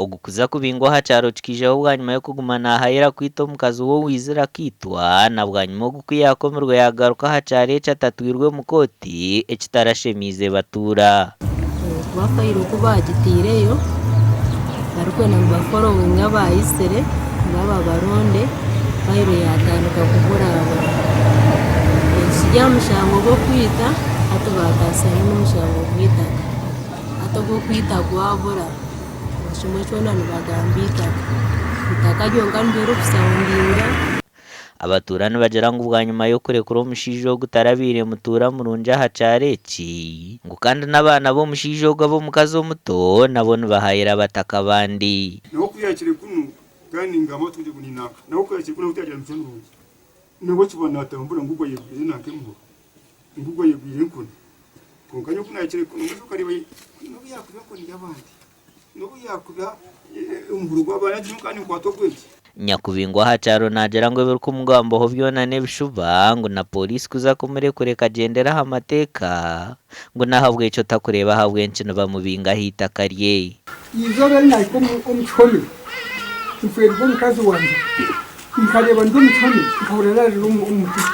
Ogu kuza kubingwa aha kyaro kikaijaho bwanyima y'okuguma naahayira kwita omukazi we owaizire akaitwa na bwanyima ogu ku yaakomirwe yaagaruka aha kyaro eki atatwirwe omu kooti ekitarashemiize batuura. Kuba fayiro ku baagitaireyo barikwenda ngu baforowinge abaayitsire ngu babaronde, fayiro yaatandika kuburabura. Ekiri aha mushango gw'okwita hati baataasyamu n'omushango gw'eitaka. Hati ogw'okwita gwabura. Buri kimwe kyona nibagamba eitaka. Eitaka ryonka niryo ririkusoundinga. Abatuura nibagira ngu bwanyima y'okurekura omushaija ogu tarabaire mutuura murungi aha kyaro eki, ngu kandi n'abaana b'omushaija ogu ab'omukazi omuto nabo nibahayira abataka abandi. Nawe ku yaakire kunu, kandi ningamba ati ngu ninanka. Nawe ku yaakire kunu, nawe tiyaagira micwe mirungi. Nawe akiba naatambura ngu ogwo ayegwire nanka emuhoro, ngu ogwo ayegwire enkoni. Kwonka nyowe ku naahikire kunu, mbwenu okareeba nobu yaakuba enkoni y'abandi, nobu yaakuba omuhoro gw'abandi, hati nyowe nkaba ninkwata ogw'egi. Nyakubingwa aha kyaro naagira ngu ebirikumugambwaho byona n'ebishuba ngu na pooriisi kuza kumurekura ekagyendera aha mateeka ngu n'ahabw'ekyo takureeba ahabw'enki nibamubinga aha itaka rye. Eizooba eri naahika omu kihome nfeerwa omukazi wangye, nkareeba ndi omu kihome nkahurira naarira omu mutima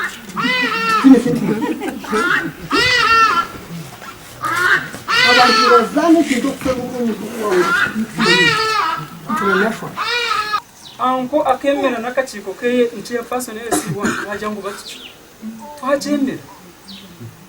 tihaine eki ndikumanya. Abantu nibazaana ekintu okufeerwa omuntu waawe otikimanyire, mpurira nashwa. Anko akeemera n'akakiiko ke Chairperson LC1 baagira ngu batucwe. Twagyemera.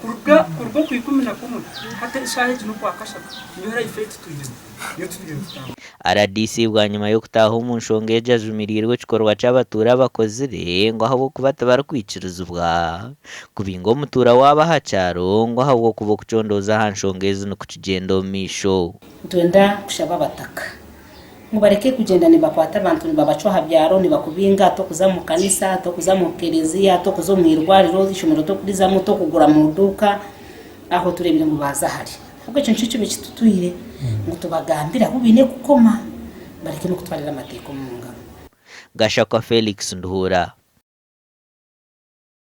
Kuruga kuruga Okwikuminakumwe hati eshaaha egi n'Okwakashatu niyo life ei tutwiremu, niyo tutwire nitutambura. Rdc bwanyima y'okutaaha omu nshonga egi ajumiriirwe ekikorwa ky'abatuura abakozire ngu ahabw'okuba tibarikwikirizibwa kubinga omutuura waabo aha kyaro ngu ahabw'okuba okucondooza aha nshonga ezi nikukigyenda omu maisho. Nitwenda kushaba abataka ngu bareke kugyenda nibakwata abantu nibabacwa aha byaro nibakubinga tokuza mu kanisa, tokuza mu kereziya, tokuza omu irwariro, eishomero tokurizamu, tokugura mu duuka, aho tureebire ngu baaza hare. Ahabw'ekyo nikyo kiba ekitutwire ngu tubagambire ahu baine kukoma bareke n'okutwarira amateeka omu ngaro. Gashakwa Felix Nduhura.